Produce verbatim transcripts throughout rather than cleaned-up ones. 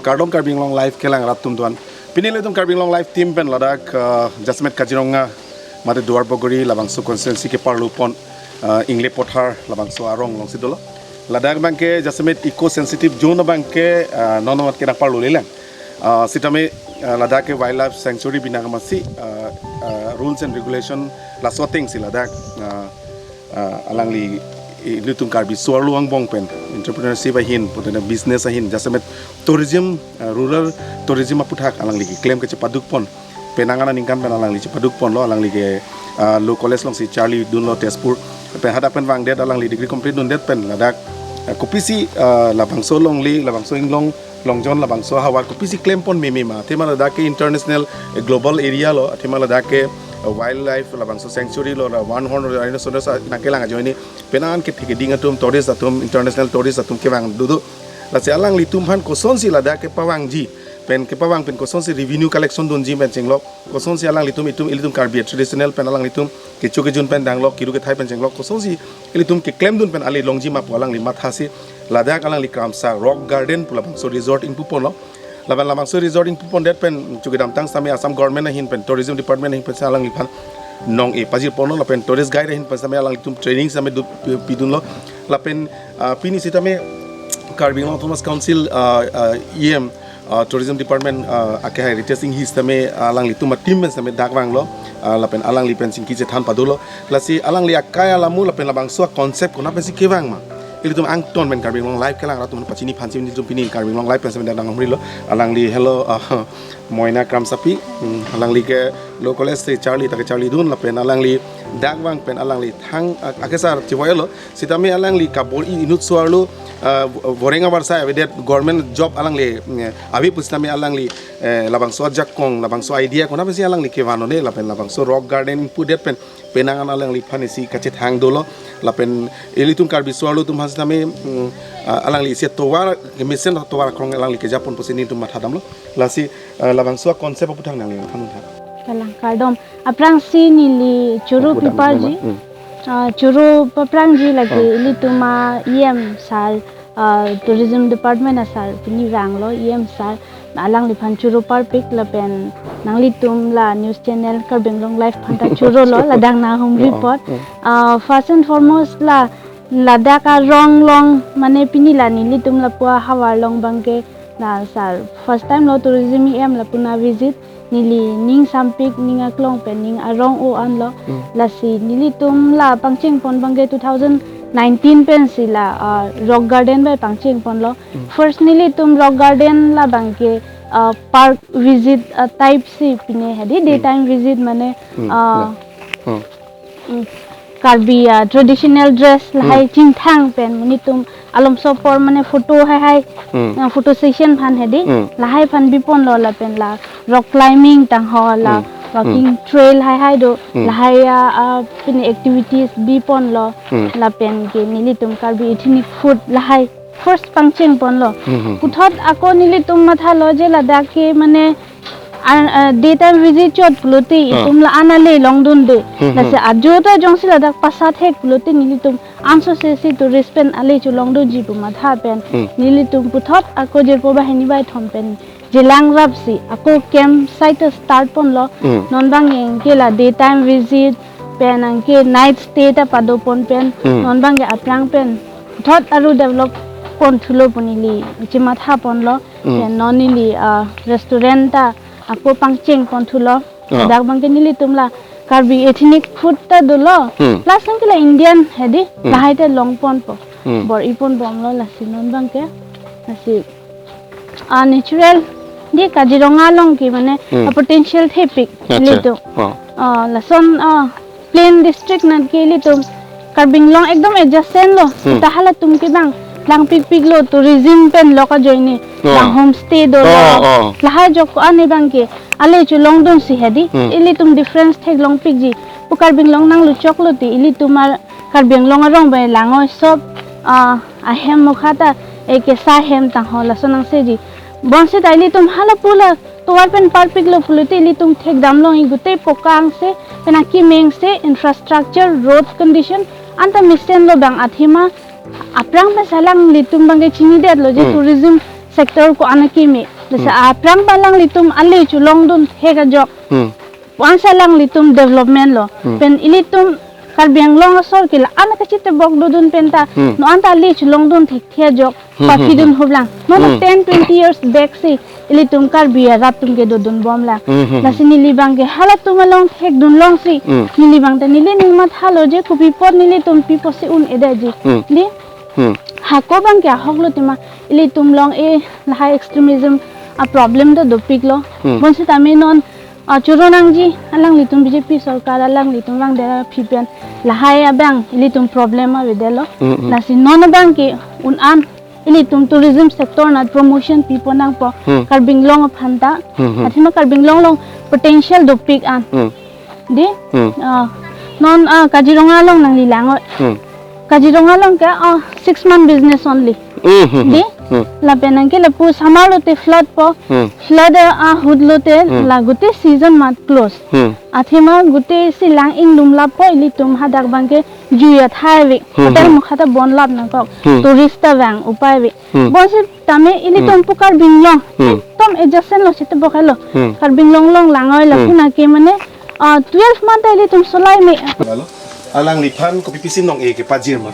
Kardom Karbi Anglong Live kelang rat atum doan. Pini ilitum Karbi Anglong Live team pen ladak, uh, jasemet Kaziranga mate Duar Bagori labangso constituency keparlo pon, uh, Ingle Pothar labangso arong alongsi dolo. Ladak abangke jasemet eco sensitive zone abangke, uh, non non ke nangparlo lelang. Uh, sitame, uh, ladak ke wildlife sanctuary bina kemasi, uh, uh, rules and regulation laso atengsi ladak, uh, uh, alangli ilitum Karbi so-arlo angbong pen entrepreneurship ahin, putena business ahin, jasemet tourism, uh, rural tourism aputhak alangli keklem kechepaduk pon. Penang aningkan pen alangli chepaduk ponlo, alangli ke, uh, law college alongsi charlidunlo Tezpur. Pen hadak pen vangdet alangli degree complete dundet pen ladak, uh, kopisi, uh, labangso longle, labangso inglong, longjon labangso ahavar kopisi klem pon meme ma. Athema ladak ke international, eh, global area lo. Athema ladak ke, eh, wildlife labangso sanctuary lo, la one horn rhinoceros nangkelang ajoine. Penang ke thik keding atum, tourist atum, international tourist atum kevang dudu. Lasi alanglitum aphan kosonsi ladak kepavangji, pen kepavang pen kosonsi revenue collection dunji pen chenglok, kosonsi alanglitum itum ilitum Karbi traditional pen alanglitum kecho kejun pen danglok, kiru kethai pen chenglok, kosonsi ilitum keklem dun pen ale longji ma pu alangli mathasi ladak alangli Kramsa Rock Garden pu labangso resort ingpu ponlo. Lapen labangso resort ingpu pondet pen chukidamtang sitame Assam government ahin pen tourism department ahin pen si alangliphan nong-e pajir ponlo, lapen tourist guide ahin pen sitame alanglitum training sitame du-, pidunlo. Lapen, ah, pini sitame Karbi Anglong Autonomous Council, ah, ah, E M, ah, tourism department, ah, akehai Ritesh Enghi sitame alanglitum a-team pen sitame dak vanglo, ah, lapen alangli pen chingki chethan padolo. Lasi alangli akai alamu lapen labangso a-concept konat pensi kevang ma, ilitum angton pen Karbi Anglong Live kelang rat atum pachini aphansi ilitum pini Karbi Anglong Live pen sitame dak nanghumrilo. Alangli, hello, ah, Moina Kramsapi, hmm, alangli ke law college si charli, ta kecharlidun lapen alangli dak vang pen alangli thang, ah, akesar chivoilo. Sitame alangli kabor-i inut so-arlo, ah, voreng abar sai avedet government job alangli, eh, ave pu sitame alangli, eh, labangso ajakong, labangso idea konat pensi alangli kevan un-e lapen labangso rock garden pudet pen penang an alangliphan isi kachethang dolo. Lapen ilitum Karbi so-arlo atum aphan sitame, mm, ah, alangli isi tovar, kemesen tovar akrong alangli kejapon pusi nelitum mathadamlo. Lasi, ah, labangso a-concept aputhak nangli than tha. Kalang kardom. Aphrangsi neli choro piparji. Hmm. Ah, choro paprangji lake, oh, ilitum a-E M sir, ah, tourism department a-sir pini vanglo, E M sir. Alangliphan choro parpik lapen nanglitum la news channel Karbi Anglong Live aphan ta chorolo, ladak nanghumri, oh, apot. Hmm. Ah, first and foremost la ladak arong along mane pini la nelitum lapu ahavar along abangke la sir first time lo tourism E M lapu nangvisit, neli ning sampik, ning aklong pen ning arong o-anlo. Hmm. Lasi nelitum la pangcheng pon abangke two thousand nineteen pensi la, ah, rock garden bai pangcheng ponlo. Hmm. First nelitum rock garden la abangke, ah, park visit, ah, type si pine hedi, hmm, daytime visit mane, hmm, ah, la, hmm, mm, Karbi, ah, traditional dress lahai, hmm, chingthang pen monit atum alomso apor mane photo haihai, hmm, ah, photo session aphan hedi, hmm, lahai aphan biponlo lapen la rock climbing tangho la, hmm, walking, hmm, trail haihai do, hmm, lahai, ah, ah, pine activities biponlo, hmm, lapen ke nelitum Karbi ethnic food lahai first pangcheng ponlo. Hmm, hmm, hmm. Puthot ako nelitum mathalo je ladak ke mane, ah, ah, daytime visit chot pulote, ah, itum la an ale longdunde. Hmm, hmm. Lasi ajo ta jongsi ladak pasat hek pulote nelitum anso sesi tourist pen ale cholongdunji pu matha pen. Hmm. Nelitum puthot ako jirpo banghini banghini thom pen jelang rapsi ako campsite start ponlo. Hmm. Non abang anke la daytime visit pen anke night stay ta padopon pen. Hmm. Non abangke aphrang pen thot aru develop ponthulo pu neli chematha ponlo. Hmm. Pen non neli, ah, restaurant ta ako pangcheng ponthulo. Ah. Dak abangke nelitum la Karbi ethnic food ta dolo. Hmm. Plus anke la Indian hedi, hmm, lahai ta long ponpo. Hmm. Bor-i ponbomlo lasi non abangke. Lasi, ah, natural di Kaziranga along ke mane, hmm, a-potential thepik, acha, ilitum. Oh. Ah, lason, ah, plain district anat ke ilitum Karbi Anglong ekdom adjacent lo. Hmm. Ta halatum ke bang langpikpiklo, tourism pen lok ajoine. Oh. Bang homestay dolo. Oh, oh. Lahai ajok ko-an abangke ale cholongdunsi hedi. Hmm. Ilitum difference theklongpikji. Pu Karbi Anglong nangluchoklote ilitum a Karbi Anglong arong bai langoi sop, ah, ahem mokha ta, eh, kesa hem tangho lason angseji. Bonsita ilitum hala pu la tovar pen parpiklo pulote ilitum thekdamlong-i, gutei poka angse, pen akeme angse, infrastructure, road condition anta mesenlo bang, athema aphrang pen si alanglitum abangke chinidetlo je, hmm, tourism sector ko-an akeme. Lasi Hmm. aphrang alanglitum ale cholongdun thek ajok. Hmm. Once alanglitum development lo. Hmm. Pen ilitum Karbi Anglong asor ke la-an kachitebok dodun penta. Hmm. Non anta ale cholongdun thekthe ajok. Hmm, hmm, Paphidun hmm. hoplang. Non Hmm. ten twenty years back si ilitum Karbi arat atum ke dodunbomlang. Hmm, hmm, hmm. Lasi neli abangke halatum along thekdun longsi. Hmm. Neli abangta neli ning mathalo je kopi apot nelitum pi apotsi un-edetji. Hmm. Di? Hmm. Hako abangke ahok lo tema ilitum along e lahai extremism a problem ta dopiklo. Hmm. Bonsitame non, ah, choro nangji alanglitum B J P sorkar alanglitum vangdet aphi pen lahai abang ilitum problem avedetlo. Hmm, hmm. Lasi non abangke un-an ilitum tourism sector anat promotion pipo nangpo Hmm. Karbi Anglong aphanta. Hmm, hmm. Athema Karbi Anglong along potential dopik an. Hmm. Di? Hmm. Ah, non, ah, Kaziranga along nangli lang oi. Hmm. Kaziranga along ke, ah, six month business only. Hmm, hmm, hmm. Di? Hmm. Lapen nangke lapu summer lote flood po. Hmm. Flood, ah, ahut lote Hmm. la gute season mat close. Hmm. Athema gute si lang inglum lapo ilitum hadak abangke jui athai ave. Hmm, Hotel hmm. mukha ta bon lap nangkok. Hmm. Tourist ta vang upai ave. Hmm. Bonsitame ilitum Hmm. pu Karbi Anglong. Hmm. Ekdom adjacent lo chitebok helo. Hmm. Karbi Anglong along lang oi la Hmm. puna ke mane, ah, twelve month ta ilitum solai me. Halo. Alangliphan kopi pisi nong-e kepajir ma.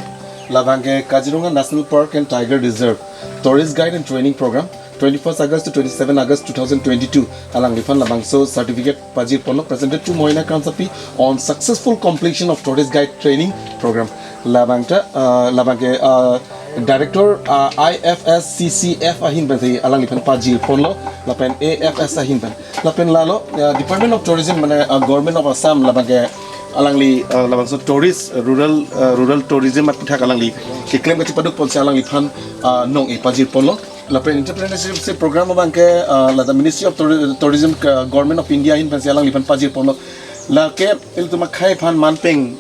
Labangke Kaziranga National Park and Tiger Reserve Tourist Guide and Training Program, twenty-first August to twenty-seven August two thousand twenty-two. Alangliphan labangso certificate pajirponlo, presented to Moina Kramsapi on successful completion of Tourist Guide Training Program. Labangta, ah, labangke, ah, Director, ah, I F S C C F ahin pensi alangliphan pajirponlo, lapen A F S ahin pen. Lapen lalo, ah, Department of Tourism, mane, ah, Government of Assam, labangke alangli, ah, labangso tourist, rural, ah, rural tourism aputhak alangli keklem kachipadukponsi alangliphan, ah, nong-e pajirponlo. Lapen entrepreneurship program abangke, ah, lata Ministry of Touri-, Tourism ke Government of India ahin pensi alangliphan pajirponlo. Lake ilitum akhei aphan manpeng,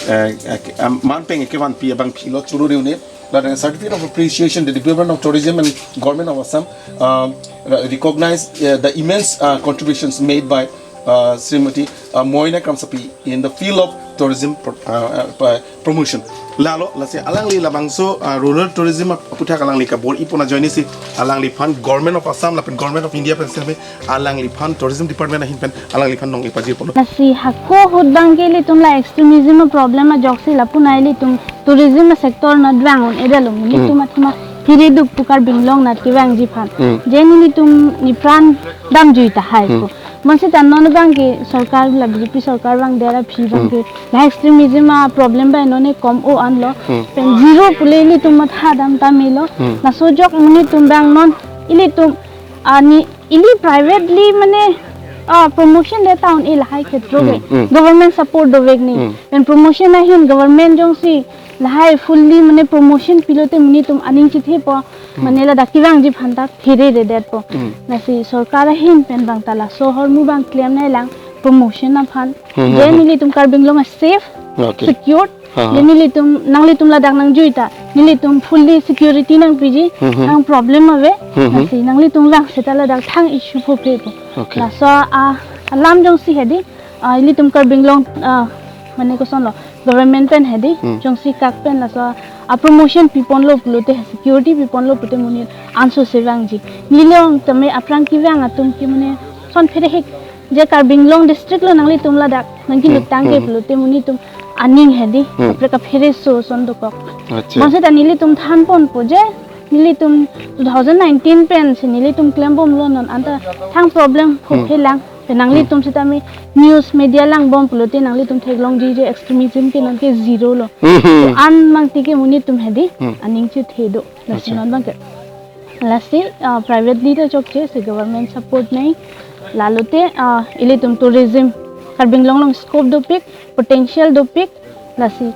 eh, eh, ah, manpeng kevanpi abangpi lo choro de-un-e. Lata Certificate of Appreciation, the Department of Tourism and Government of Assam, um, re-, recognize, uh, the immense, uh, contributions made by, uh, Srimati, uh, Moina Kramsapi in the field of tourism pro-, uh, uh, promotion. Lalo, lasi alangli labangso, ah, rural tourism ap-, aputhak alangli kabor-ipon ajoinesi, alangliphan Government of Assam lapen Government of India pen seme, alangliphan Tourism Department ahin pen, alangliphan nong-e pajirponlo. Lasi hako ahut abangke ilitum la extremism problem ajoksi lapu na ilitum tourism sector anat vang un-edetlo. Hmm. Ilitum athema phiri duk pu Karbi Anglong anat kevangji aphan. Hmm. Je nelitum nepran damjui tahai Hmm. ko. Bonsita non abangke sorkar la B J P sorkar vangdet aphi Hmm. abangke la extremism a problem abang non ke kom-o anlo. Hmm. Pen zero pule ilitum matha dam ta melo. Hmm. Laso ajok monit atum abang non ilitum, ah, ne ili privately mane, ah, promotion le ta un-e lahai khetro ke. Hmm, hmm. Government support dovek ne. Hmm. Pen promotion ahin government jongsi lahai fully mane promotion pilote monit atum aning chithepo. Hmm. Mane ladak kevangji aphan ta pherededetpo. Hmm. Lasi sorkar ahin pen abangta laso ahormu abang klemnei lang promotion aphan. Hmm, hmm, Je hmm. nelitum Karbi Anglong a safe, Okay. secured. Ha, ha. Je nelitum, nanglitum ladak nangjui ta nelitum fully security nangpiji, Hmm, hmm. nang problem ave. Hmm, hmm. Lasi nanglitum vang seta ladak thang issue phophrepo. Okay. Laso a, alam jongsi hedi, ah, ilitum Karbi Anglong, ah, mane kosonlo, government pen hedi, Hmm. jongsi kak pen laso a promotion piponlo pulote, security piponlo pulote monit anso se vangji. Neli along tame aphrang kevang atum ke mane son pherehik je Karbi Anglong district lo nanglitum ladak nangkelutang Hmm, ke hmm. pulote monit atum aning hedi, Hmm. kaprek kaphere so son dokok. Acha. Bonsita nelitum thanponpo je, nelitum two thousand nineteen pensi nelitum klembomlo non anta thang problem Hmm. phophe lang. Pen nanglitum Hmm. sitame news media langbom pulote nanglitum theklongji je extremism ke non ke zero lo. Hmm, hmm. An mangti ke monit atum hedi, Hmm. aning chithe do. Lasi Acha. non abangke. Lasi, ah, privately ta chokche, si government support nei. Lalote, ah, ilitum tourism, Karbi Anglong along scope dopik, potential dopik, lasi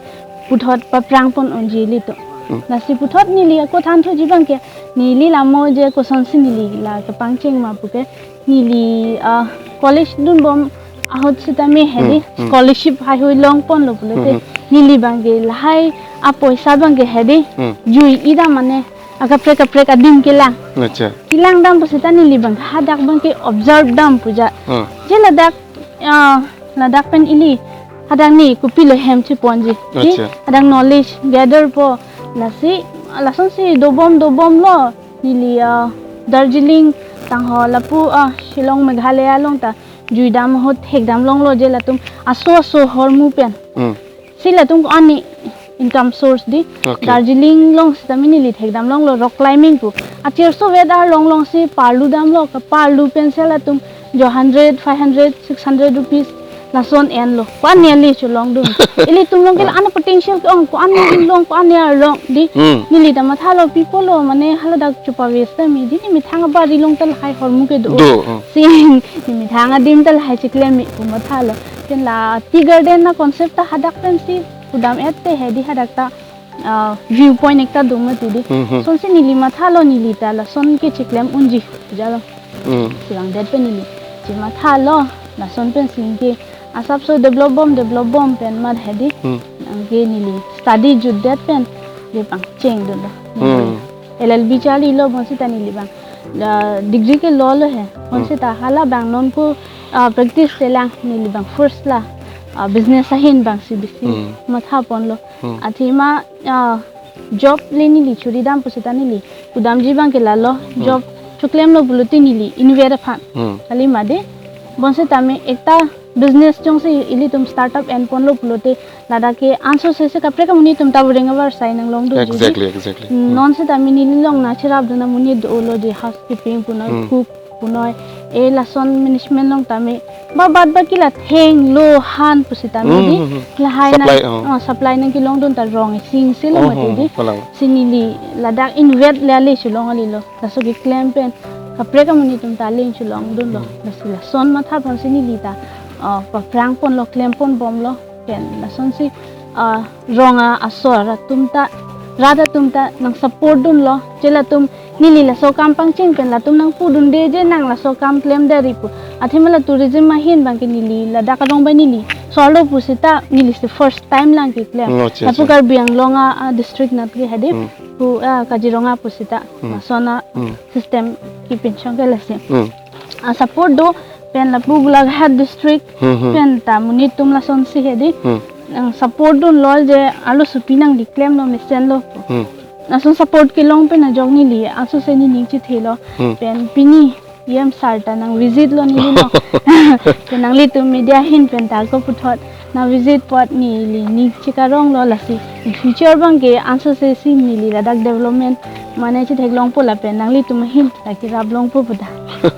puthot paprangpon unji ilitum. Hmm. Lasi puthot neli ako thanthuji abangke, neli lamo je kosonsi neli la kepangcheng ma puke, neli, ah, college dunbom ahut sitame hedi, Hmm, hmm. scholarship haihui longponlo pulote, Hmm, hmm. neli abangke lahai apoisa abangke hedi, Hmm. jui-i dam mane, akaprek kaprek adim kelang. Acha. Kelang dampo seta neli abang hadak abangke observe dam puja. Hmm. Je ladak, ah, ladak pen ili hadak ne kopilo hem chiponji. Ki Acha. hadak knowledge gather po. Lasi, lasonsi dobom dobomlo. Neli, ah, Darjeeling, Tangho lapu, ah, Shillong Meghalaya along ta juidam ahut thekdam longlo je latum aso aso ahormu pen. Hmm. Si latum ko-an ne income source di. Okay. Darjeeling along sitame neli thekdam longlo rock climbing pu. Achirso vet arlong along si parlu damlo, kaparlu pen si latum jo hundred, five hundred, six hundred rupees lason enlo. Ko-an ne le cholongdun. Ilitum along ke la-an potential ke-ong, ko-an ne inglong, ko-an ne arlong di. Hmm. Neli ta mathalo pi pulo, mane haladak chepavek tame di, ne methang abari along ta lahai ahormu kedo. Do, hmm. Si ne methang adim ta lahai chiklem me pu mathalo. Pen la tea garden a-concept ta hadak pen si pudam-et te hedi, hadak ta, ah, view point ekta do mati di. Hmm, hmm. Lasonsi neli mathalo, neli ta lason ke chiklem unji pu jalo. Hmm. Chevangdet pen neli chemathalo, lason pen si ke asapso develop bom, develop bom pen mat hedi. Hmm. Anke neli study jutdet pen je pangchengdunlo. Hmm. L L B charlilo, bonsita neli abang, ah, degree ke law lo he. Hmm. Bonsita hala abang non ko, ah, practice chelang, neli abang first la, ah, business ahin abang si bisi, hmm, mathaponlo. Hmm. Athema, ah, job le neli chori dam pusita neli kudamji abang ke lalo, hmm, job choklemlo pulote neli inutvet aphan. Hmm. Kali mati. Bonsitame ekta business jongsi ilitum startup enponlo pulote ladak ke anso sese kaprek amonit atum ta bureng avarsai nanglongdunji. Exactly, exactly. Hmm. Non sitame neli along nangcherapdun amonit dolo je housekeeping punoi, hmm, cook punoi, e lason management along tame, ba bad baki la theng lo han pusitame, hmm, di, hmm, hmm, lahai nang, supply, oh, oh, supply nangkelongdun ta rong ising si lo, oh, mati, oh, di. Palang. Si neli ladak inutvet le ale cholong alilo. Laso keklem pen kaprek amonit atum ta aling cholongdunlo. Hmm. Lasi lason mathaponsi neli ta, oh, paprangponlo, klemponbomlo. Pen lasonsi, ah, rong a-asor atum ta, rat atum ta nangsupport dunlo. Je latum neli laso akam pangcheng pen latum nangpudunde je nang laso akam klemdet ri pu. Athema la tourism ahin abang ke neli ladak arong abang neli so-arlo pusita neli si first time lang keklem. Hmm, acha, lapu acha. Karbi Anglong a, a-district nat ke hedi, hmm, pu, ah, Kaziranga pusita. Hmm. Lason a, hmm, system kepinchong ke lasi. Hmm. A-support do, pen lapu Golaghat district, hmm, hmm, pen ta monit atum lasonsi hedi. Hmm. Nangsupport dunlo je arlosopi nangli klemlo mesenlo. Hmm. Lason support kelong pen ajok neli anso se nening chethelo. Hmm. Pen pini E M sir ta nangvisitlo neli along. Pen nanglitum media ahin pen ta ako puthot nangvisit apot neli ning chekaronglo, lasi in future abang ke anso se si neli ladak development mane chetheklongpo lapen nanglitum ahin ta keraplongpo pu ta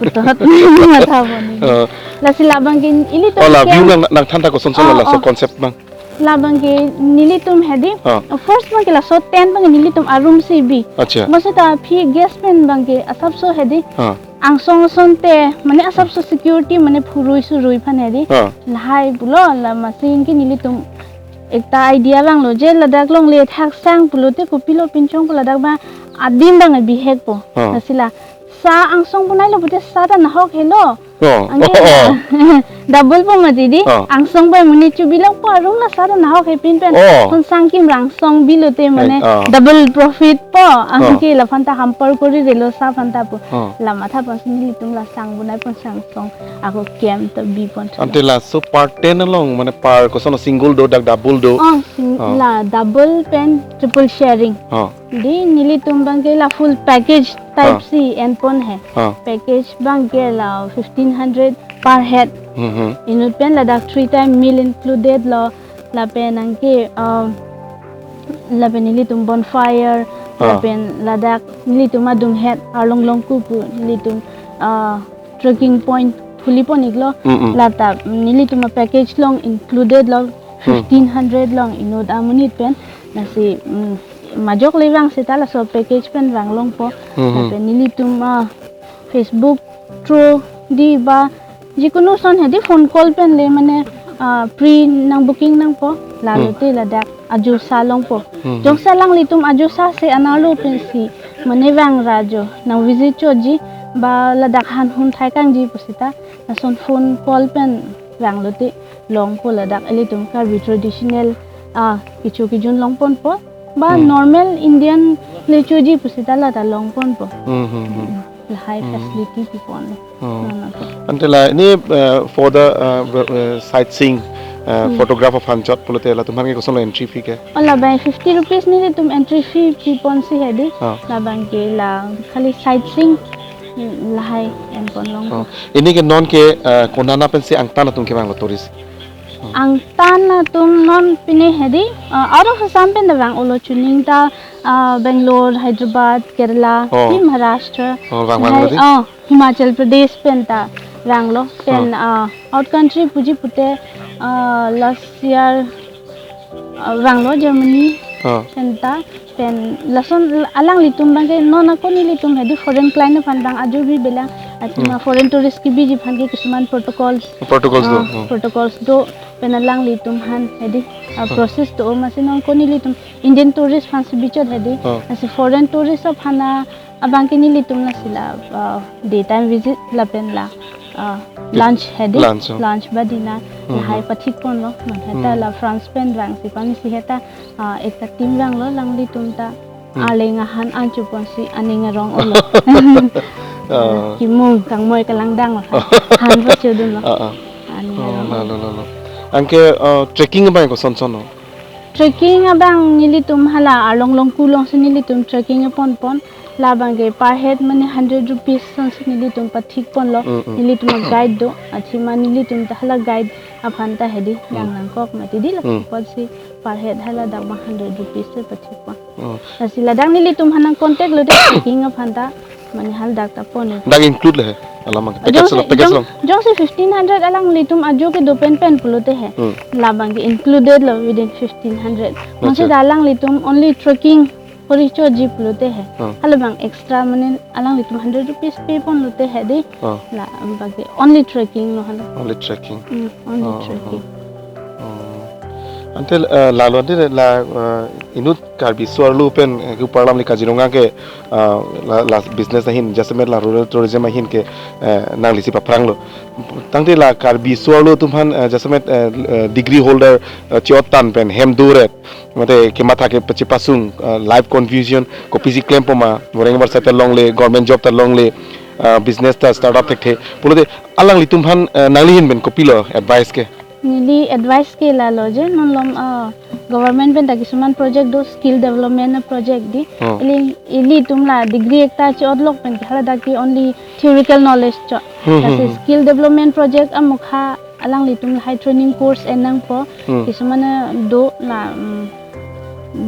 puthot mathapon neli. Oh. Lasi labang ke ilitum, oh, la ke view nang, nangthan ta kosonson, oh, laso, oh, concept abang? Labang ke nelitum hedi. Ah. First abang ke laso tent abang ke nelitum a-room si bi. Acha. Bonsita aphi guest pen abang ke asapso hedi. Ah. Angsong asonte, mane asapso security, mane phurui surui aphan hedi. Ah. Lahai pulo, la masing ke nelitum ekta idea vanglo je ladak longle thaksang pulote kopilo pinchong pu ladak abang adim abang bihek po. Ah. Lasi la sa angsong punailo pute sa ta nahok helo. Oh. Anke, oh, oh, double po mati di. Oh. Angsong abang monit chobilongpo, a-room la sa ta nahok hepin pen. Oh. Kon sangkim rangsong bilote mane, eh, oh, double profit po. Oh. Anke laphan ta hamper korirelo sa aphan ta pu. Oh. La mathaponsi nelitum la sang bunai pon sangsong. Ako kem ta bipon. Ante laso per tent along, mane per koson, single do dak double do? Oh, sing-, oh, la double pen triple sharing. Oh. Di nelitum abang ke la full package type, ah, si enpon he. Ah. Package abang ke la fifteen hundred per head. Hmm, hmm. Inut pen ladak three time meal included lo. Lapen anke, um, lapen nelitum bonfire, ah, lapen ladak nelitum adunghet arlong longku pu nelitum, ah, trekking point khulipon iklo. Mm, mm. Lata nelitum a-package along included lo, hmm, fifteen hundred along inut amonit pen. Lasi, mm, majok le vang seta laso package pen vanglongpo. Hmm, hmm. Lapen nelitum, ah, Facebook through di ba jikunu ason hedi phone call pen le mane, ah, pre nang booking nangpo, lalo, hmm, te ladak ajo sa longpo. Hmm. Jongsi alanglitum ajo sa se anerlo pensi mane vangra jo, nangvisit choji ba ladak han hun thai kangji pusita, lason phone call pen vanglote longpo ladak ilitum Karbi traditional, ah, kecho kejun longponpo. Ba, hmm, normal Indian le choji pusita lata longponpo. Hmm, hmm, hmm. Hmm. Lahai, hmm, facility piponlo. Hmm. Nana ko. Ante la, ini, eh, for the, eh, eh, sightseeing, eh, hmm, photograph aphan chot pulote latum aphan ke kosonlo entry fee ke? Oh, labang fifty rupees nelitum entry fee piponsi hedi. Ah. Labang ke la khali sightseeing Hmm, lahai enpon long. Oh. Pini ke non ke, eh, konat pensi angtan atum kevanglo tourist? Angtan atum non pini hedi, eh, out of Assam pen ta vang-olo, chuning ta, eh, Bangalore, Hyderabad, Kerala, Oh. Hi Maharashtra. Oh, vang, vang Lahai, hedi? Oh, Himachal Pradesh pen ta vanglo. Pen, Oh. eh, out country puji pute, eh, last year, eh, vanglo Germany Oh. pen ta. Pen lason alanglitum abang ke non ako nelitum hedi foreign client aphan abang ajo bibelang. Athema Hmm. foreign tourist kebiji aphan ke kisuman protocols. Protocols do. Ah, Hmm. protocols do. Pen alanglitum aphan hedi, ah, Hmm. process do, masi non ako nelitum Indian tourist aphansi bichot hedi. Hmm. Lasi foreign tourist aphan abang ke nelitum lasi la, ah, daytime visit lapen la, ah, Di- lunch hedi. Lunch, oh. Lunch ba dinner. Hmm, Lahai hmm. pathik ponlo. Non heta Hmm. la France pen vangsi pamisi heta, ah, ekta team vanglo, alanglitum ta Hmm. Arleng ahan anchot ponsi aning arong-olo. Ah. Kimung kangmoi kalangdang lo. Han pachodunlo. Ah, ah. Aning Oh, arong. lalo, lalo. Anke, uh, trekking abang koson son, no? Trekking abang nelitum hala Arlong Longku alongsi nelitum trekking ponpon. Labang ke per head mane hundred rupees asonsi nelitum pathik ponlo. Mm, mm. Nelitum a-guide do. Athema nelitum ta hala guide aphan ta hedi. Mm. Yang nangkok mati di la. Mm. Apotsi per head hala dak abang hundred rupees si pathik pon. Oh. Lasi ladak nelitum aphan nang-contact lote trekking aphan ta mane haladak ta pon. Dak include le he, alam abang ke package Jongsi, lo, package jong, lo. Jongsi fifteen hundred alanglitum ajo kedo penpen pulote he. Hmm. Labang ke included lo within fifteen hundred. Acha. Jongsi dak alanglitum only trekking poricho ji pulote he. Hmm. Halabang extra mane alanglitum hundred rupees pay ponlote hedi. Oh. La, abang ke only trekking lo hala. Only trekking. Hmm, only Oh, trekking. Oh. Ante, eh, lalo ante la, eh, inut Karbi aso arlo pen, eh, ke upar alam le Kaziranga ke, eh, la, la business ahin, jasemet la rural tourism ahin ke, eh, nanglisi paphranglo. Tangte la Karbi aso arlo atum aphan, eh, jasemet, eh, eh, degree holder, eh, chot tan pen hem do-ret. Mate kematha kepachepasung, eh, life confusion, kopisi klempon ma, moreng bar seta longle, government job ta longle, eh, business ta startup thekthe. Pulote alanglitum aphan, eh, nangli ahin pen kopilo advice ke? Neli advice ke lalo je, non lom, ah, government pen ta kisuman project do, skill development project di. Oh. Ili, ilitum la degree ekta chot lok pen ke haladak ke only theoretical knowledge chot. Hmm, hmm, Lasi hmm. skill development project amokha alanglitum lahai training course en nangpo. Hmm. Kisuman do la, mm,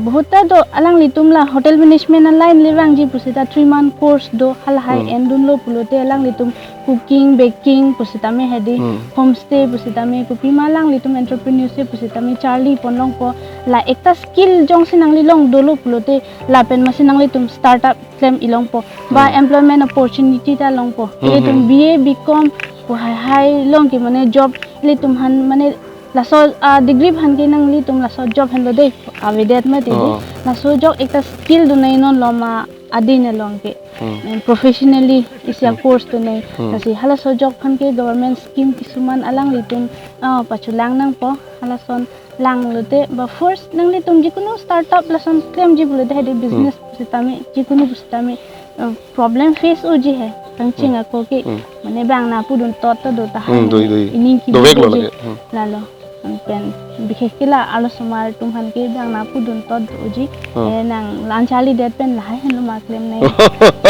bahut ta do alanglitum la hotel management a-line le vangji pusita three month course do halahai Hmm. endunlo pulote alanglitum cooking, baking pusitame hedi, Hmm. homestay pusitame, kopima alanglitum entrepreneurship pusitame charli pon longpo, la ekta skill jongsi nangli long dolo pulote lapen masi nanglitum startup klem ilongpo. Ba Hmm. employment opportunity ta longpo. Hmm, Ilitum hmm. B A, B Com pu haihai long ke mane job ilitum aphan mane laso, ah, degree aphan ke nanglitum laso job henlo dei avedet mati di. Oh. Laso job ekta skill do nai non loma adin along ke. Hmm. Eh, professionally isi Hmm. a-course do nai. Hmm. Lasi halaso job aphan ke government scheme kisuman alanglitum, ah, pacholang nangpo. Halason langlote ba first nanglitum jikunu startup lason klemji pulote hedi business Hmm. pusitame, jikunu pusitame, eh, problem face oji he. Kangching Hmm. ako ke, Hmm. mane bang na pudun tot ta do ta Hmm, han doi, doi. Ining ki Dovek lo doji. Lake. Hmm. Lalo. Pen bikhek ke la arlosomar atum aphan ke bang na pudun tot doji. Hmm. Eh, nang lan charlidet pen lahai henlo ma klem nai.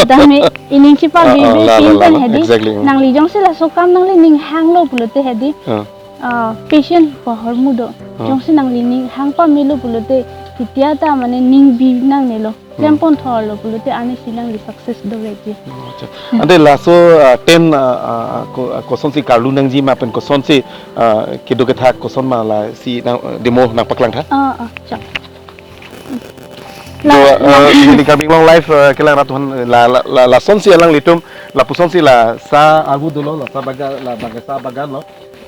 Tame ining chipa Ah, ah, bibe la, la, tin la, pen la. Hedi. Exactly. Hmm. Nangli jongsi laso akam nangli ning hanglo pulote hedi. Ah. Ah, patient ko hormu do. Ah. Jongsi nangli ning hang pamelo pulote, ketia ta mane ning bi nangnelo. Hmm. Klem pon thorlo pulote arnisi nangli success dovekji. Oh, acha. Ante laso, ah, tent, ah, ah, ko-, ah, kosonsi karlu nangji ma pen kosonsi, ah, kedo kethak koson ma lasi nang, ah, demo nangpaklang tha? Ah, ah, acha. Do, La, eh, la. Neli Karbi Anglong Live, eh, kelang rat aphan, la, la, la, lasonsi alanglitum, lapusonsi la sa agu dolo, la sa baga-, la baga-, sa bagan lo.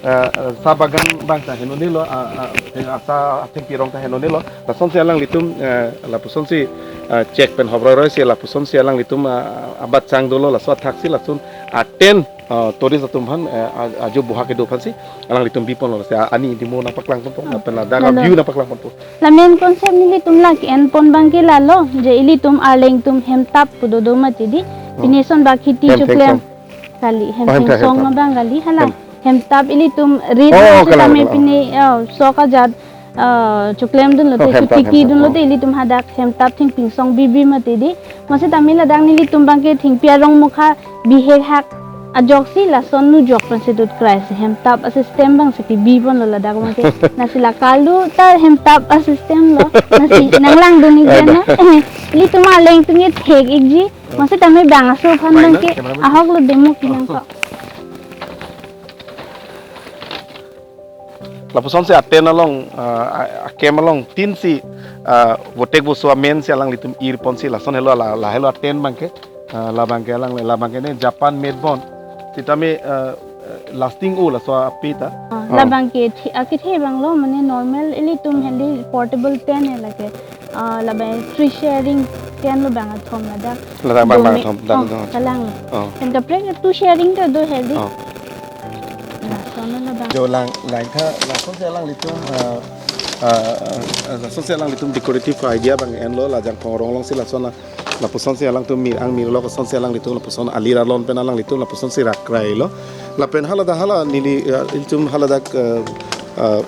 Eh, eh, sa bagan abang ta henonelo, ah, ah, eh, asa athengpi arong ta henonelo. Lasonsi alanglitum, eh, lapusonsi, eh, check pen hobroi roisi, lapusonsi alanglitum, ah, abat chang dolo, laso athaksi lason a-tent, ah, tourist atum aphan, eh, a-, ajo boha kedo aphansi alanglitum biponlo, lasi, ah, ani demo nangpaklang ponpo, Ah. lapen ladak Lalo. view nangpaklang ponpo. La main concept nelitum la ke-en pon abang ke lalo, je ilitum Arleng atum hemtap pu dodo mati di. Hmm. Pine ason ba kheti Hem choklem. Thengsong. Kali, hem Oh, hem thengsong thengsong. Abang kali, hala. Hem. Hemtap ilitum rit Oh, pusitame kalang, kalang. Pine, oh, sok ajat, ah, choklem dunlote, Oh, hemtap, chotiki hemtap, dunlote, oh. Ilitum hadak hemtap thengpi song bibi mati di. Masitame ladak nelitum abangke thengpi arong mukha bihek hak ajoksi lason nujok pensi dut krai si hemtap a-system abangsi kebi ponlo ladak abangke. Lasi la kalu ta hemtap a-system lo. Lasi nanglangdun-ik Ada. Deno. Ilitum aleng tum ye thek-ikji. Masitame bang aso aphan Main na, abangke cameraman. Ahok lo demo kinang ko. Lapusonsi a-tent along, ah, a, a-camp along tin si, ah, votek voso amen si alanglitum ir ponsi lason helo la, la helo a-tent abangke, ah, labangke alang, labangke ne Japan made bon. Sitame, ah, lasting o laso ape ta. Ah, Oh. Labangke thi-, akethe abang lo mane normal ilitum heli portable tent he lake. Ah, labang three sharing tent lo bang athom ladak. Ladak bang, bang Dome-, athom, dak oh, athom. Kalang. Oh. Pen kaprek two sharing ta do heli. Oh. Lason labang. Jo lang, lang tha, lasonsi alanglitum, ah, ah, ah, lasonsi alanglitum decorative idea abang enlo, lajang phongrong alongsi lason la, lapusonsi alangtum mir, ang mir lo, lasonsi alanglitum, lapuson alir alon pen alanglitum, lapusonsi rak krailo. Lapen hala ta hala neli, ah, ilitum hala dak, ah, ah,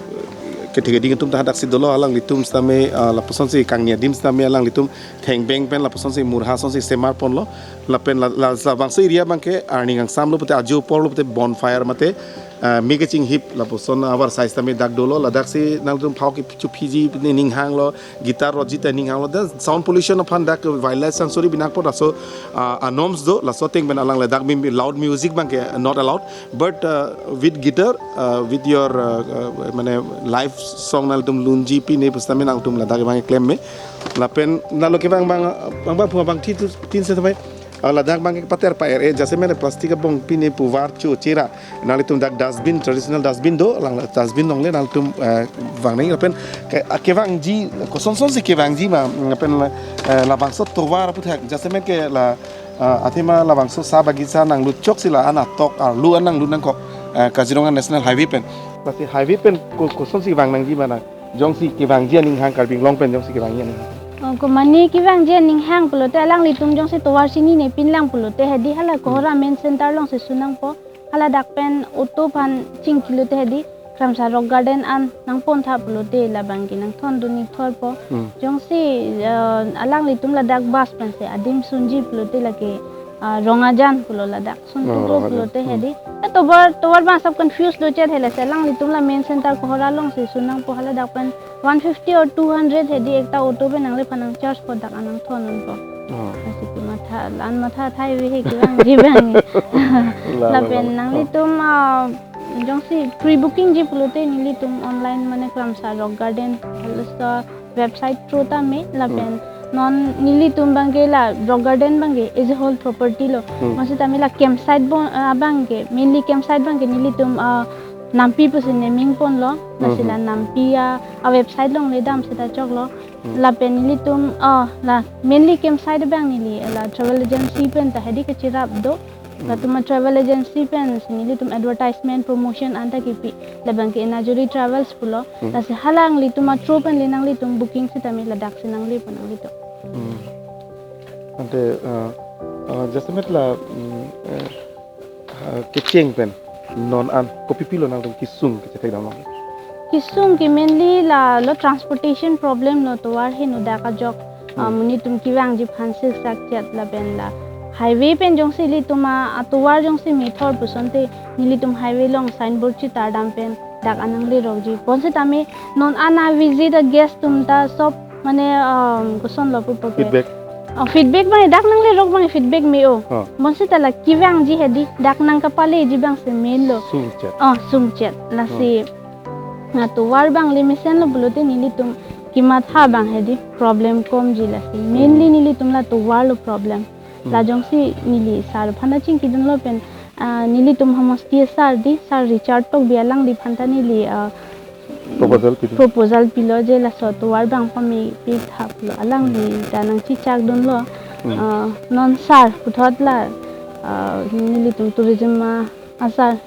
kethek keding atum ta hadaksi dolo, alanglitum sitame, ah, lapusonsi kangni adim sitame alanglitum thengbeng pen lapusonsi murha asonsi semar ponlo. Lapen la, la, labangso area abangke arni kangsam lo pute ajo apor lo pute bonfire mate, ah, mi kachinghip lapuson avar size tame dak dolo, ladaksi nangtum phao kechophiji ne ning hanglo, guitar rotji ta ning hanglo, then sound pollution aphan dak wildlife sanctuary binang apot laso, ah, a-norms do, laso ateng pen alang ladak mi, mi loud music abangke not allowed, but, ah, with guitar, ah, with your, ah, ah, mane live song nangtum lunji pine pusitame nangtum ladak abang klem me. Lapen nalo kevang bang, bang, bang, bang, tin, tin se tame. Ah, ladak abang kepater pa-er-e, jasemet plastic abong pine pu var chu chira. Nanglitum dak dustbin, traditional dustbin do, alang dustbin along le nangtum, eh, vang nang lapen ke, ah, kevangji, kosonsonsi kevangji ma, lapen, eh, labangso tovar aputhak, jasemet ke la, ah, athema labangso sa bagisa nanglut choksi la an atok, arlu an nanglut nangkok, eh, Kaziranga National Highway pen. Lasi highway pen ko-, kosonsi vang nangji ma nang. Jongsi kevangji aning hang Karbi Anglong pen jongsi kevangji aning hang. Oh, ko mane kevangji aning hang pulote alanglitum jongsi tovar chinine pinlang pulote hedi hala kohora main center alongsi su nangpo. Hala dak pen auto aphan chingki lote hedi Kramsa Rock Garden an nangpon tha pulote labangke nangthondun-ik thorpo. Hmm. Jongsi, eh, alanglitum ladak bus pensi adim sunji pulote lake, ah, Rongajan pulo ladak. Sun Oh, tugo Rongajan. Pulote Hmm. Hedi. Eh, tovar, tovar bang sab confused lo chet hele se alanglitum la main center kohora alongsi su nangpo hala dak pen one fifty or two hundred hedi ekta auto pen nangliphan nang charge po dak an nangthondunpo. Oh. Lasi kematha, la-an matha thai ave he kevangji abang. La, la, Lapen la. Nanglitum, ah, jongsi pre-booking ji pulote nelitum online mane Kramsa Rock Garden, halaso website through tame lapen Hmm. non nelitum abangke la Rock Garden abangke is a whole property lo. Hmm. Masitame la campsite bon, ah, abangke, mainly campsite abangke nelitum, ah, Nampi pusi naming ponlo. Lasi la Mhm. Nampi a, a website along le dam seta choklo. Hmm. Lapen nelitum, ah, la mainly campsite abang neli la travel agency pen ta hedi kachirap do. Hmm. Latum a travel agency pensi nelitum advertisement promotion anta kipi. Labangke Enajuri Travels pulo. Hmm. Lasi hala nanglitum a through pen le nanglitum booking sitame ladaksi nangle po nanglitum. Hmm. Ante, uh, uh, jasemet la, mm, eh, uh, kecheng pen non an kopi pilo nangtum kesung kechethek dam long. Kesung ke mainly la lo transportation problem lo tovar heno dak ajok. Ah, Hmm. Monit atum kevangji aphan sirsak chet lapen la highway pen jongsi ilitum a, atovar jongsi methor pusonte nelitum highway along signboard chitar dam pen dak an nanglerokji. Bonsitame non an a visit a guest atum ta sob mane, um, kosonlo pupo ke. Feedback. Oh, feedback abang dak nanglerok abang feedback me-o. Oh. Bonsita la kevangji hedi dak nangkapaleji abangsi main lo. Sungchet. Oh, sungchet. Lasi. Oh. Na tovar abang le mesenlo pulote nelitum kematha abang hedi problem komji lasi. Mainly Hmm. Nelitum la tovar lo problem. Hmm. La jongsi neli sir aphan ta chingkidunlo pen, ah, nelitum homosti sir di, sir Richard Tokbi alangliphan ta neli, ah, Proposal pidun. Proposal pilo je laso tovar abang pamepik tha pulo. Alangli Hmm. ta nangchechakdunlo. Hmm. Ah, non sir puthot la, ah, nelitum tourism a, a sir,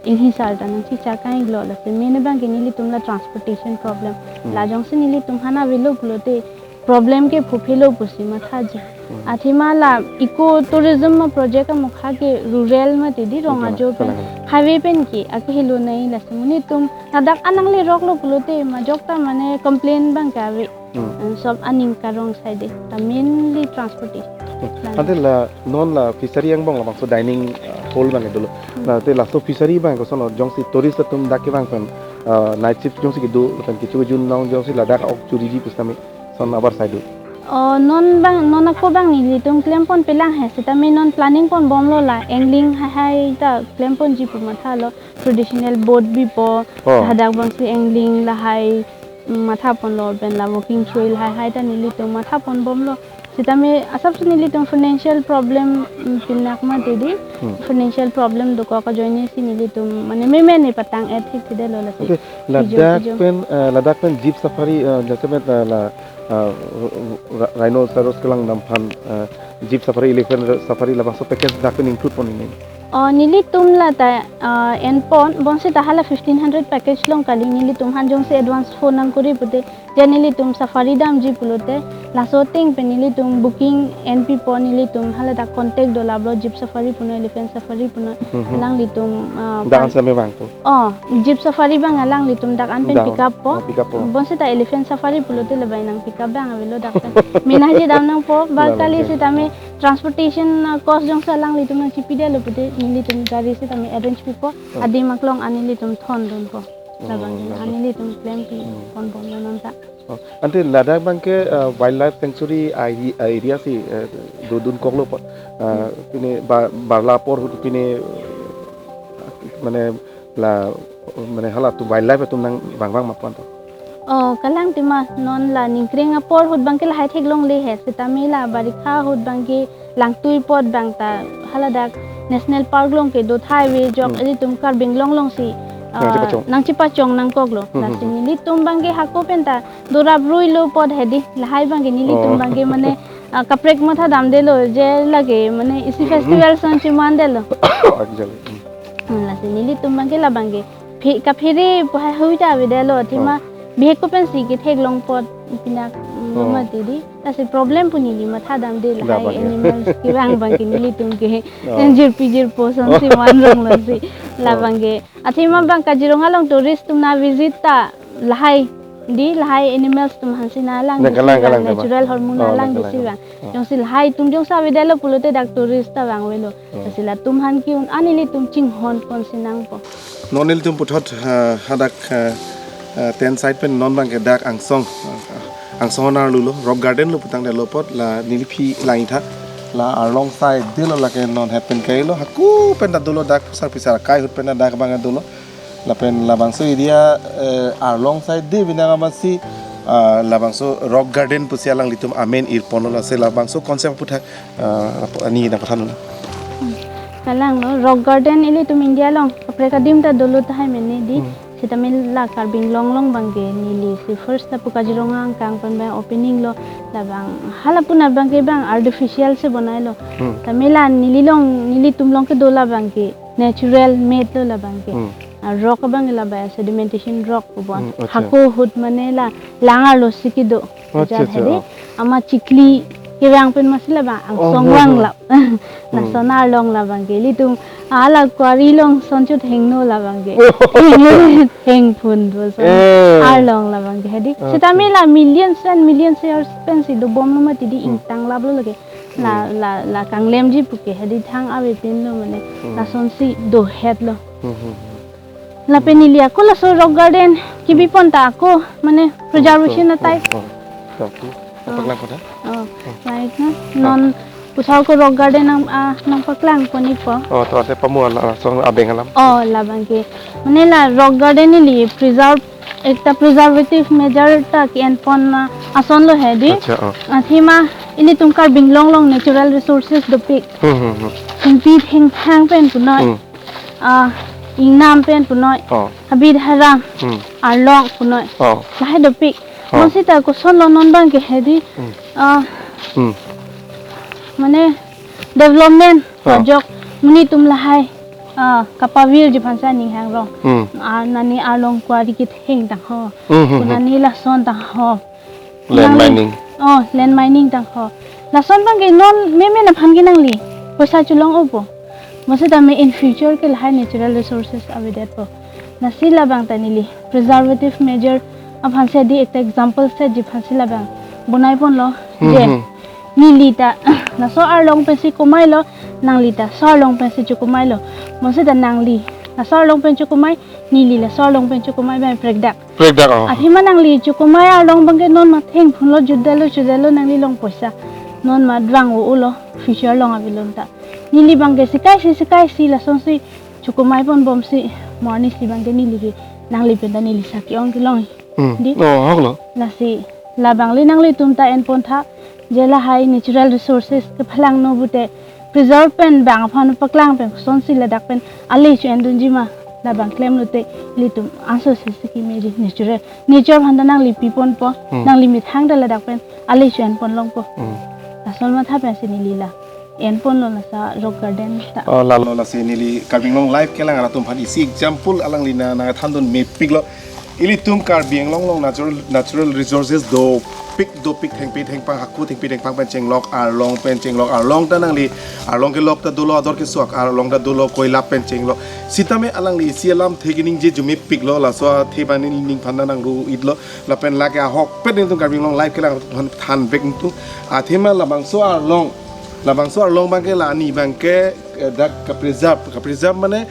inhi sir ta nangchechak-iklo lasi main abangke nelitum la transportation problem. Hmm. La jongsi nelitum aphan avelo pulote problem ke phuphelo pusi mathaji. Athema la eco tourism ma project amokha ke rural mati di rong ajo pen, kalang, kalang, highway pen ke akehelo nai. Lasi monit atum ladak anang le rok lo pulote majok ta mane complain abang ke ave. Hmm. And sob aning karong side ta mainly transportation. Hmm. Ante la non la fishery angbong labangso dining, uh, hall abang dolo. Hmm. Late laso fishery abang koson lo, jongsi tourist atum dak kevang pen, uh, night shift jongsi kedo pen kecho kejun along jongsi ladak ok churiji pu setame koson abar side do? Oh, non abang, non ako abang nelitum klem ponpe lang he, setame non planning pon bomlo la, angling hai hai ta klem ponji pu mathalo, traditional boat bipo, oh, hadak abangsi angling lahai, mm, matha ponlo, pen la walking trail hai hai ta nelitum matha pon bomlo. Setame asapso nelitum financial problem, mm, pinnak mati di. Hmm. Financial problem dokok ajoine si nelitum mane meme ne patang et thekthedetlo lasi. Okay, pijor, ladak pijor pen, eh, ladak pen jeep safari, eh, jasemet, eh, la, eh, r-, r-, rhinoceros kelang dam aphan, eh, jeep safari, elephant safari labangso package dak pen include pon ini? Oh, nelitum la ta, eh, en pon, bonseta hala fifteen hundred package along kali, nelitum aphan jongsi advance phone nangkori pute, je nelitum safari damji pulote, laso ateng pen nelitum booking en pipo, nelitum hala ta contact do lablo, jeep safari punoi, elephant safari punoi, hmm, hmm, alanglitum, ah, dak an pen setame vangpo. Oh, jeep safari abang alanglitum dak an pen, dak, pick up po. Oh, pick up po. Bonseta elephant safari pulote labai nang pick up abang avelo dak pen. Minaji dam nangpo, ba, labang kali ke setame transportation, ah, cost jongsi alanglitum nangchipidetlo pute nelitum gari setame arrange pipo. Oh. Adim aklong an nelitum thondunpo. Labang, oh, ke labang, an nelitum klem pi, hmm, pon bomlo non ta. Oh, ante ladak abang ke, eh, wildlife sanctuary area, area si, eh, dodun koklo po, eh, hmm, pine ba-, barla apor ahut pine, eh, mane la, mane halatum wildlife atum nangvang vang ma pu anta? Oh, kalang tema non la ningkreng apor ahut abang ke lahai theklongle he, setame la barikha ahut abang ke langtui apot abang ta haladak National Park along kedo thai ave jok, hmm, ilitum Karbi Anglong alongsi, nangchepachong, ah, nangchepachong nangkoklo. Hmm, hmm, lasi, hmm, nelitum abang ke hako pen ta dorap ruilo apot hedi, lahai abang ke nelitum, oh, abang ke mane, ah, kaprek matha damdetlo je lake mane isi festival ason chemandetlo. Actually. Hmm. Hmm, lasi nelitum abang ke labang ke phi-, kaphere pu hai hui ta avedetlo, athema, oh, bihek ko pensi ketheklong apot pinnak, mm, oh, mati di. Lasi problem pu neli matha damde, lahai labang ke animals kevang abang ke nelitum ke, oh, jirpi jirpo asonsi, oh, man rong longsi, oh, labang ke. Athema abang Kaziranga along tourist atum nang visit ta lahai di, lahai animals atum aphansi nang lang, nang disi kalang, vang, kalang, kalang, natural hormone, oh, nang lang, kalang, disi vang. Oh. Jongsi lahai atum jongsi avedetlo pulote dak tourist ta vang avelo. Oh. Lasi latum aphan ke-un an nelitum chinghon ponsi nangpo. Non nelitum puthot, ah, hadak, ah, ah, tent side pen non abang ke dak angsong, ah, angsong anerlo, rock garden lo putangdetlo apot la neli aphi lang-itha, la arlong side delo, lake non het pen kailo, hako pen ta dolo, dak pusar pisar akai ahut pen ta dak abang dolo. Lapen labangso area, eh, arlong side de binang amatsi, ah, labangso rock garden pusi alanglitum amen irponlo, lasi labangso concept aputhak, ah, ani nangpathan nang. Hmm. Kalanglo, rock garden ilitum India along kaprek adim ta dolo tahai mene di. Hmm. Setame la Karbi Anglong along abang ke nelisi first lapu Kaziranga angkang pen abang opening lo, labang hala puna abang ke abang artificial si bonailo. Hmm. Tame la neli along, nelitum along kedo labang ke natural made lo labang ke. Hmm. Ah, rock abang ke labang sedimentation rock pu bon. Hmm, acha. Hako ahut mane la lang arlo si kedo. Acha, acha, acha, hedi. Oh. Amat chikli kevang pen amatsi labang angsong, oh, vang, oh, lap. Hmm. Lason arlong labang ke. Ilitum hala quarry along ason chot hengno labang ke. Oh. Hengno hengphun pu ason. Eh. Arlong labang ke hedi. Acha. Setame la millions and millions years pensi dobomlo mati di, hmm, ingtang laplo lake. La, hmm, la, la kanglemji puke hedi thang avepinlo mane. Hmm. Lasonsi dohetlo. Hmm, hmm, hmm. Lapen neli ako laso rock garden kebi pon ta ako mane preservation, oh, oh, a-type. Oh, oh. Satu. Oh. Apa kelang kota? Oh, oh, baik na. Oh. Non puthot ako rock garden nang, ah, nangpaklang pon-ikpo. Oh, to ate pamu ala langsung abeng alam. Oh, labang ke. Mane la rock garden neli preserve, ekta preservative measure ta ke-en pon, ah, ason lo hedi. Acha, oh. Athema ilitum Karbi Anglong along natural resources dopik. Hmm, hmm, hmm. Thengpi thengphang pen punoi. Hmm. Ah, ingnam pen punoi. Oh. Habit haram. Hmm. Arlong punoi. Oh. Lahai dopik. Oh. Amatsi ta kosonlo non abang ke hedi. Hmm. Ah. Hmm. Mane development, oh, ajok monit atum lahai, ah, kapavirji aphansi aning hang rong. Hmm. Ah, nani arlong quarry ketheng tangho. Hmm, hmm, hmm. Nani lason tangho. Land mining. Oh, land mining tangho. Lason abangke non meme aphan ke nangli poisa cholong-opo. Mo setame in future ke lahai natural resources avedetpo. Lasi labang ta neli preservative measure aphan si adi ekta example setji aphan si labang bonai ponlo. Hmm, Je, hmm. Neli ta laso arlong pensi komailo, nangli ta laso arlong pensi chokomailo. Mo seta nangli laso arlong pen chokomai, neli laso arlong pen chokomai abang prekdak. Prekdak, oh. Athema nangli chokomai arlong abangke non ma thengphunlo, jutdetlo, chudetlo nangli along poisa. Non ma dvang-o-olo, future along avilon ta. Neli abangke sikaisi sikaisi lasonsi chokomai ponbomsi, mo arnisi abangke neli ke nangli pen ta neli sa ke-ong kelong. Hmm. Di? Oh, haklo. Lasi labang le nanglitum ta en pontha, je lahai natural resources kephalangno pute preserve pen bang aphan paklang pen kosonsi ladak pen ale cho-endunji ma, labang klemlote ilitum anso sesi kemeji natural. Nature aphan ta nangli piponpo, Hmm. nangli methang ta ladak pen ale cho-en ponlongpo. Hmm. Lason matha pensi neli la en ponlo laso rock garden ta. Oh, lalo lasi neli Karbi Anglong Live kelang arat atum aphan isi example alangli na, nangthandun mepiklo. Ilitum Karbi Anglong along natural, natural resources dopik, dopik, thengpi thengphang, haku thengpi thengphang pen chenglok, arlong pen chenglok, arlong ta nangli, arlong kelok ta dolo, ador keso-ak arlong ta dolo, koila pen chenglok. Sitame alangli isi alamthe keningje arju mepiklo, laso athe abang neli ning aphan ta nangru-itlo, lapen lake ahokpet nelitum Karbi Anglong Live kelang aphan thanvek nelitum. Athema labangso arlong, labangso arlong abangke la ani abangke, eh, dak kapreserve, kapreserve mane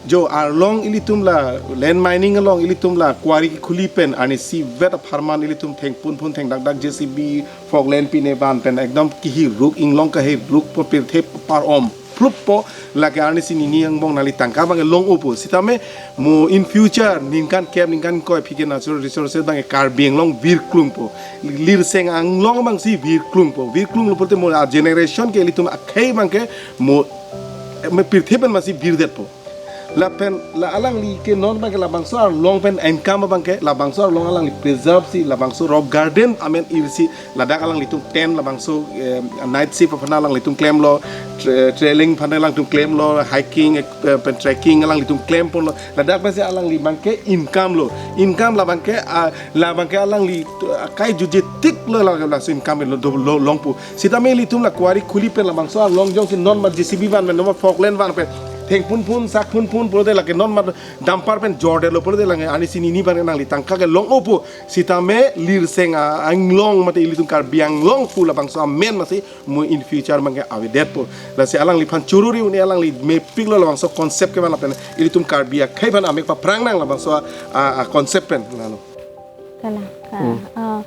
jo arlong ilitum la land mining along ilitum la quarry kekhuli pen arnisi vet apharman ilitum thengphunphun thengdakdak J C B, forklift pine van pen ekdom kehiruk, inglong kehirukpo, pirthe par-om pluppo, lake arnisi nini angbong nangli tangka abangke long-opo. Sitame mo in future ningkan kep ningkan ingkoi aphi ke natural resources abangke Karbi Anglong virklungpo. Lirseng anglong abangsi virklungpo. Virklunglo pulote mo a generation ke ilitum akhei abangke mo, mo pirthe pen masi virdetpo. Lapen la alangli ke non abangke labangso arlong pen income abangke, labangso arlong alangli preserve si, labangso rock garden amen irsi, ladak alanglitum tent labangso, eh, night shift aphan alanglitum klemlo, tra-, trailing aphan alangtum klemlo, hiking, eh, pen trekking alanglitum klem ponlo, ladak pensi alangli abangke income lo, income labangke, ah, labangke alangli, ah, kai juje tiklo la, laso income lo, do, lo, longpo. Sitame ilitum la quarry khuli pen labangso arlong jongsi non ma J C B van pen, non ma forklift van pen, thengphunphun, sakphunphun pulote lake non ma dumper pen jordetlo pulote lake arnisi nini abang nangli tangka ke long-opo. Sitame lirseng a-, anglong mate ilitum Karbi Anglong pu labangso amen masi mo in future abangke avedetpo. Lasi alangliphan choro-ri un-e, alangli mepiklo labangso concept ke mana pen ilitum Karbi akhei aphan amek paphrang nang labangso a, a, a concept pen. Lalo. Kalang, ka-, Hmm. ah,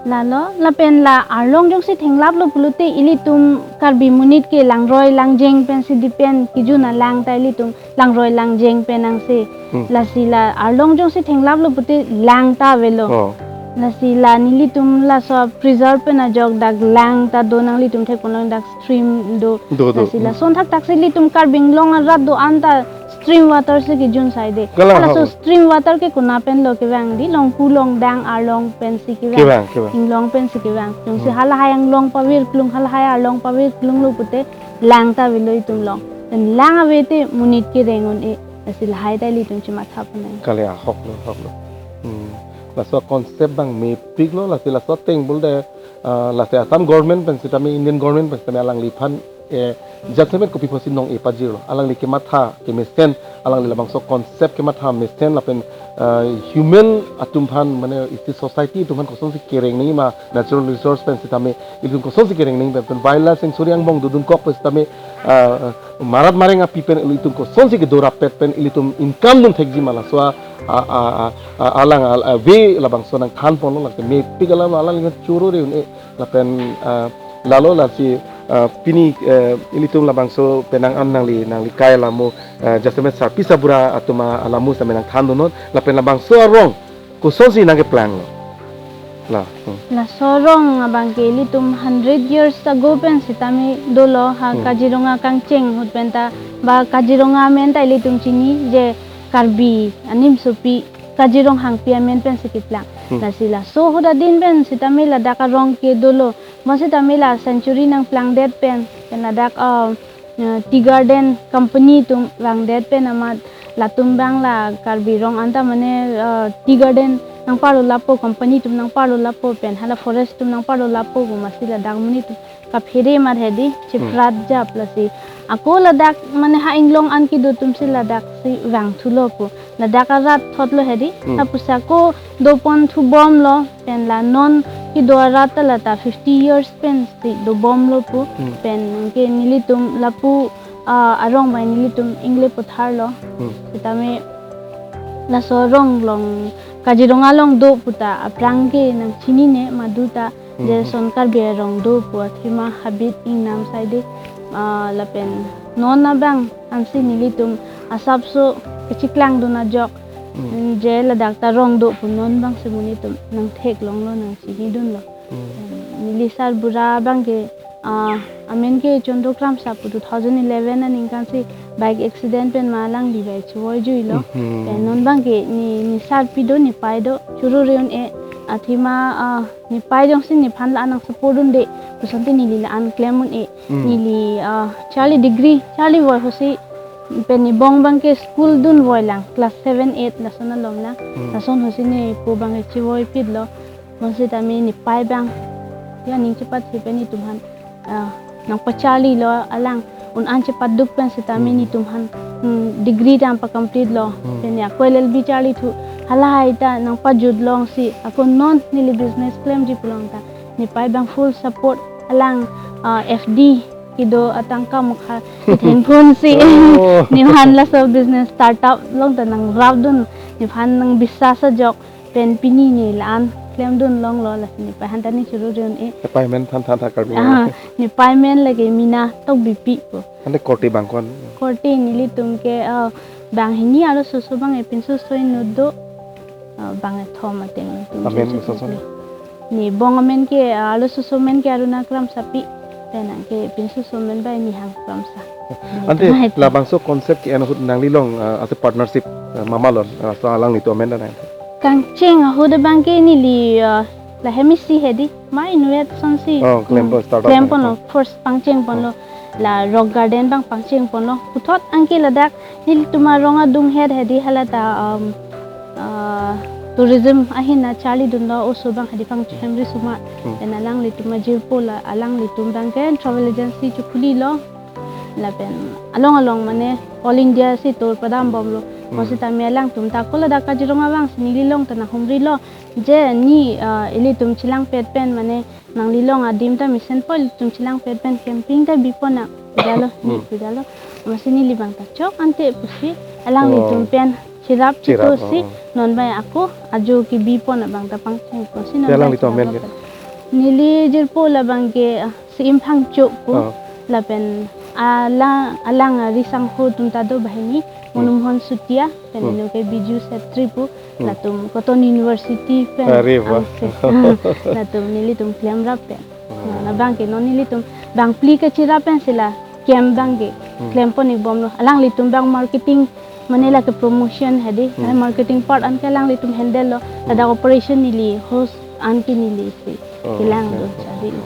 lalo, lapen la arlong jongsi thenglaplo pulote ilitum Karbi monit ke langroi langjeng pensi depend, kejun alang ta ilitum langroi langjeng pen angse. Hmm. Lasi la arlong jongsi thenglaplo pulote lang ta avelo. Oh. Lasi la nelitum laso preserve pen ajok dak lang ta do, nanglitum thekponlong dak stream do. Do, do. Lasi la Hmm. son thakthak si ilitum Karbi Anglong arat do-an ta stream water si kejun saide. Kalang, Halaso ha. stream water ke kona pen lo kevang di, longpu longdang arlong pensi kevang. Kevang, kevang. Inglong pensi kevang. Jongsi Hmm. halahai anglong pavirklung, halahai arlong pavirklunglo pulote lang ta avelo itum along. Pen lang ave te monit kereng un-e. Lasi lahai ta ilitum chematha pon nang. Kale ahoklo, ahoklo. Hmm. Laso concept abang mepiklo, lasi laso ateng pulote, ah, lasi Assam government pen sitame, Indian government pen sitame alangliphan, eh, jasemet kopi apotsi nong-e pajirlo. Alangli kematha kemesen, alangli labangso concept kematha mesen lapen, ah, human atum aphan mane isi society atum aphan kosonsi kereng nangjima natural resource pen sitame, ilitum kosonsi kereng nangji pen, pen wildlife sanctuary angbong dodunkok pen sitame, ah, marat mareng api pen ilitum kosonsi kedo rapet pen ilitum income dun thekji ma laso a, a, a, a, alang a, a, ave labangso nangthan ponlo, lake mepik alam alang ilitum choro-ri un-e lapen, ah, lalo lasi, ah, pini, eh, ilitum labangso penang an nangli, nangli kai alamo, eh, jasemet sarpi sarbura atum alamo sitame nangthan dunnon lapen labangso arong kosonsi nangkeplanglo. La. Hmm. Laso arong abangke ilitum hundred years ago pen sitame dolo ha Hmm. Kaziranga kangcheng ahut pen ta ba Kaziranga amen ta ilitum chini je Karbi animsopi Kazirong Hangpi amen pensi keplang. Hmm. Lasi laso ahut adin pen sitame ladak arong ke dolo. Mo sitame la sanctuary nangplangdet pen, pen ladak, ah, eh, tea garden company atum vangdet pen amat latum abang la Karbi rong anta mane, eh, tea garden nangparlo lapo, company atum nangparlo lapo pen hala forest atum nangparlo lapo pu masi ladak monit atum kaphere mat hedi, cheprat jap lasi. Ako ladak mane ha inglong an kedo atum si ladak si vangthulo pu. Ladak arat thotlo hedi. Hmm. Lapusi ako doponthu bomlo pen la non kedo arat ta lata fifty years pensi dobomlo pu. Hmm. Pen ke nelitum lapu, ah, arong bai nelitum ingle putharlo. Hmm. Sitame laso arong along, Kaziranga along do puta aphrang ke nangchinine madu ta. Hmm. Jason Karbi arong do pu athema habit ingnam saide, ah, lapen non abang ansi nelitum asapso kachiklang dun ajok. Hmm. Je ladak ta arong do pu non abangsi monit atum nangtheklonglo, nangchinidunlo. Hmm. Neli sarbura abang ke, ah, amen ke Chondro Kramsa pu, two thousand eleven aningkan si bike accident pen ma alangli bai chevoi juilo. Mhm. Pen non abang ke ne, ne sarpi do, ne pai do, churu reun e, athema, ah, ne pai jongsi nephan la-an nang support dunde, kosonte neli la-an klem un e. Hmm. Neli, ah, charli degree, charli voi hosi, pen ne bong abang ke school dun voi lang, class seven, eight lason alom lang. Hmm. Lason hosi ne po abang ke chevoi pitlo. Bonsitame ne pai abang, ya, ning chepat si pen netum aphan, ah, nangpacharlilo alang un-an chepat duk pen sitame, hmm, netum aphan, hmm, degree ta nangpa-complete lo. Hmm. Pen ya, ako L L B charlithu, halahai ta nangpajut longsi, ako non neli business klemji pulo ta, ne pai abang full support alang, ah, F D kedo atangka mukha thengphunsi. Oh. Nephan laso business startup along ta nangrapdun, nephan nangbisas ajok. Pen pini ne la-an klemdun longlo, lasi ne pai aphan ta ne churu reun e. Ne pai amen than than tha Karbi. Ah, ne pai amen lake Mina Tokbipi pu. Ante korte bang ko-an? Korte nelitum ke, ah, bang hini arlososo abang e, pinso soi inut do, ah, bang kethom ateng nelitum. Amen church soso? Ne bong amen ke, ah, arlososo amen ke Aruna Kramsapi. Pen anke pinso amen bai Nihang Kramsa. Ante labangso concept ke-en ahut nanglilong, ah, ase partnership, ah, ma malon, ah, so alanglitum amen ta nang? Kangcheng ahut abang ke neli, ah, la hem isi hedi, ma inutvet asonsi. Oh, klempo, hmm, startup klem pon, ponlo, oh, first pangcheng ponlo. Oh. La rock garden abang pangcheng ponlo. Puthot anke ladak nelitum arong adung het hedi, hala ta, um, ah, tourism ahin nangcharlidunlo oso abang hedi pangcheng hemri sumar. Hmm. Pen alanglitum ajirpo la, alanglitum abang ke travel agency chekhulilo. Lapen along along mane All India si tour padam bomlo. Hmm. Bonsitame alangtum ta ako ladak Kaziranga abang si nelilong ta nanghumrilo. Je ne, ah, ilitum chelangpet pen mane nanglilong adim ta mesenpo, ilitum chelangpet pen camping ta bipon nang, pudalo, ne, hmm, pudalo. Masi neli abang ta chok ante pusi alanglitum, oh, pen cherap, cherap, chetu si, oh, oh, non bai ako ajo kebipon abang ta pangcheng ponsi non bai alanglitum cherap amen ke? Neli jirpo labang ke, ah, Si-im Phangcho pu, oh, lapen alang, alang, ah, risangho atum ta do banghini, hmm, Monumhon Sutia, pen, hmm, anu ke Biju Setri pu, hmm, latum Cotton University pen, are wah, angse, latum nelitum klemrap pen. Oh. Na abang ke non nelitum bangphli kacherap pensi la camp abang ke, hmm, klempon-ik bomlo. Alanglitum abang marketing, mane lake promotion hedi, hmm, ai marketing part anke alanglitum handle lo. Hmm. Ladak operation neli host anke neli si, oh, kelangdun, okay, charlilo.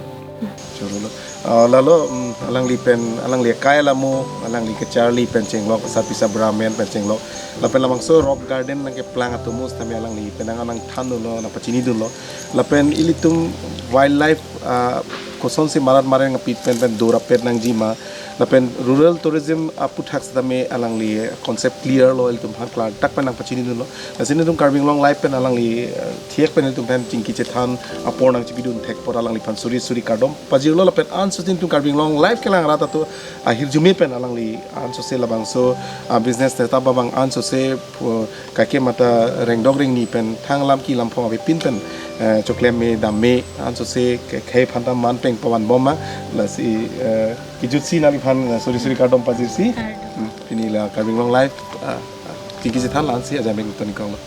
Choro lo. Ah, lalo, mm, alangli pen, alangli akai alamo, alangli kacharli pen chenglok, sarpi sarbura amen pen chenglok. Lapen labangso rock garden nangkeplang atomo sitame alangli pen nang, nangthandunlo, nangpachinidunlo. Lapen ilitum wildlife, ah, kosonsi marat mareng apit pen pen dorapet nangji ma. Lapen rural tourism aputhak sitame alangli concept clear lo, ilitum aphan klardak pen nangpachinidunlo. Lasi nelitum Karbi Anglong Live pen alangli, eh, thiek pen ilitum pen chingki chethan apor nangchipidun thek apot alangliphan suri suri kardom pajirlo, lapen ansose nelitum Karbi Anglong Live kelang rat atum ahirjume pen alangli ansose labangso, ah, business setup abang ansose, uh, kaike mata rengdok rengni pen thang lam ki lamphong avepin pen, eh, choklem me dam me ansose ke khei phanta man peng pavan bom ma, lasi, eh, kejutsi nangliphan, eh, suri suri kardom pajirsi. Kardom. Hmm, pini la Karbi Anglong Live, ah, ah, chingki chethan la-ansi ajamek toni konglo.